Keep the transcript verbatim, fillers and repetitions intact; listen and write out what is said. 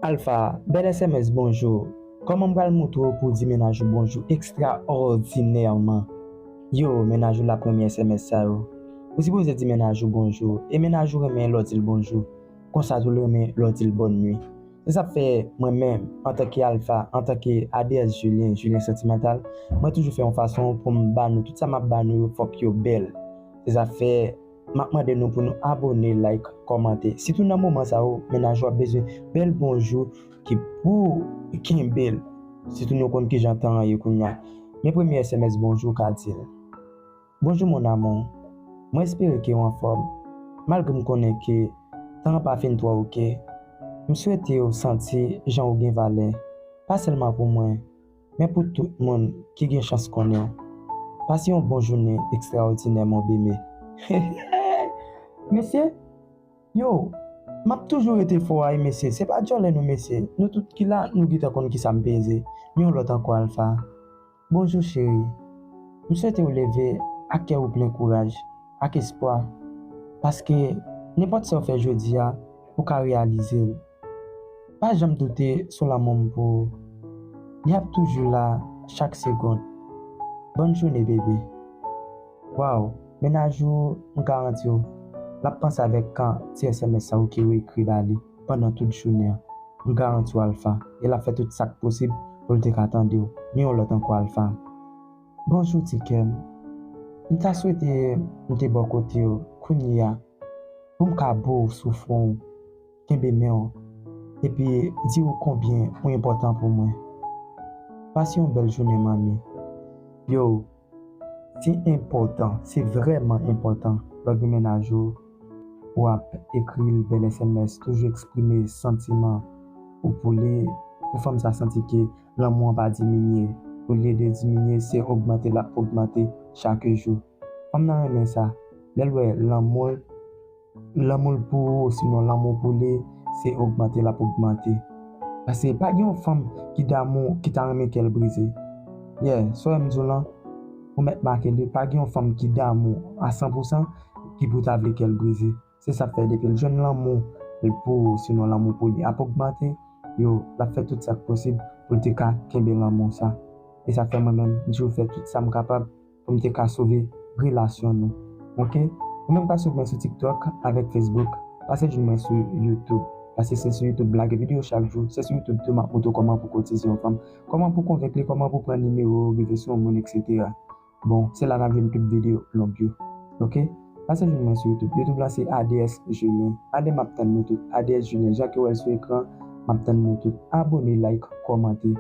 Alpha, bèl S M S bonjou. Kòman m pral montre w pou w di mennaj ou bonjou ekstraòdinèman? Yo, mennaj ou l ap renmen S M S sa yo. Ou sipoze di mennaj ou bonjou, e mennaj ou renmen lè w di l bonjou. Konsa tou l renmen lè w di l bòn nwi. Se sa k fè mwen menm, antanke Alpha, antanke A D S Julien, Julien Sentimental, mwen toujou fè yon fason pou m ba nou tout sa m ap ba nou yo, fòk yo bèl. Se sa k fè m ap mande nou pou nou abòne, like, kòmante. Sitou nan moman sa yo, mennaj ou ap bezwen bèl bonjou ki pou kenbe l. Sitou nou konn kijan tan an ye kounye a. Men premye S M S bonjou ka di l. Bonjou mon amour. Mwen espere ke w anfòm. Malgre m konnen ke tan an pa fin twò oke, m swete w santi jan w gen valè. Pa sèlman pou mwen, men pou tout moun ki gen chans konnen w. Pase yon bon jounen ekstraòdinè, mon bebe. Mesye, yo, m ap toujou rete fò a, wi, mesye. Se pa djòlè nou, mesye. Nou tout ki la, nou gentan konn kisa m peze. Men yon lòt ankò, Alpha. Bonjou, cheri. M swete w leve ak kè ou plen kouraj, ak espwa. Paske nenpòt sa w fè jodi a, ou ka reyalize l. Pa janm doute sou lanmou m pou ou. Li ap toujou la chak segonn. Bòn jounen, bebe. Waw, mennaj ou, m garanti w, l ap panse avèk kan ti S M S sa yo ke w ekri ba li pandan tout jounen an. M garanti w, Alpha, e l ap fè tout sa k posib pou l te ka tande w. Men yon lòt ankò, Alpha. Bonjou, ti kè m. M ta swete m te bò kote w kounye a, pou m ka bo w sou fwon w, kenbe men w, epi di w konbyen ou enpòtan pou mwen. Pase yon bèl jounen, manmi. Yo, se enpòtan, se vrèman enpòtan lè w gen mennaj ou, w ap ekri l bèl S M S, toujou eksprime santiman ou pou li, pou fanm sa santi ke lanmou an pa diminye. Olye de diminye, se ogmante l ap ogmante chak jou. Fanm nan renmen sa. Lè l wè lanmou l, lanmou l pou ou, osinon lanmou pou li, se ogmante l ap ogmante. Paske pa gen yon fanm ki damou, ki ta renmen kè l brize. Yeah, sa w wè m di w lan, ou mèt make li, pa gen yon fanm ki damou a san pou san ki pou ta vle kè l brize. Se sa k fè depi l jwenn lanmou l pou ou, osinon lanmou pou li ap ogmante, yo, l ap fè tout sa k posib pou l te ka kenbe lanmou sa. E sa k fè mwen menm, m toujou fè tout sa m kapab pou m te ka sove relasyon nou. Oke? Ou menm k ap swiv mwen sou TikTok avèk Facebook, pase jwenn mwen sou YouTube. Paske se sou YouTube m lage videyo chak jou, se sou YouTube tou m ap montre w kòman pou koutize yon fanm, kòman pou konvenk li, kòman pou pran nimewo w, rive sou yon moun, etsetera. Bon, se la n ap jwenn tout videyo long yo. Oke? Pase jwenn mwen sou YouTube. YouTube la se A D S Julien. Ale m ap tann nou tout. A D S Julien, jan ke w wè l sou ekran, m ap tann nou tout. Abòne, like, kòmante.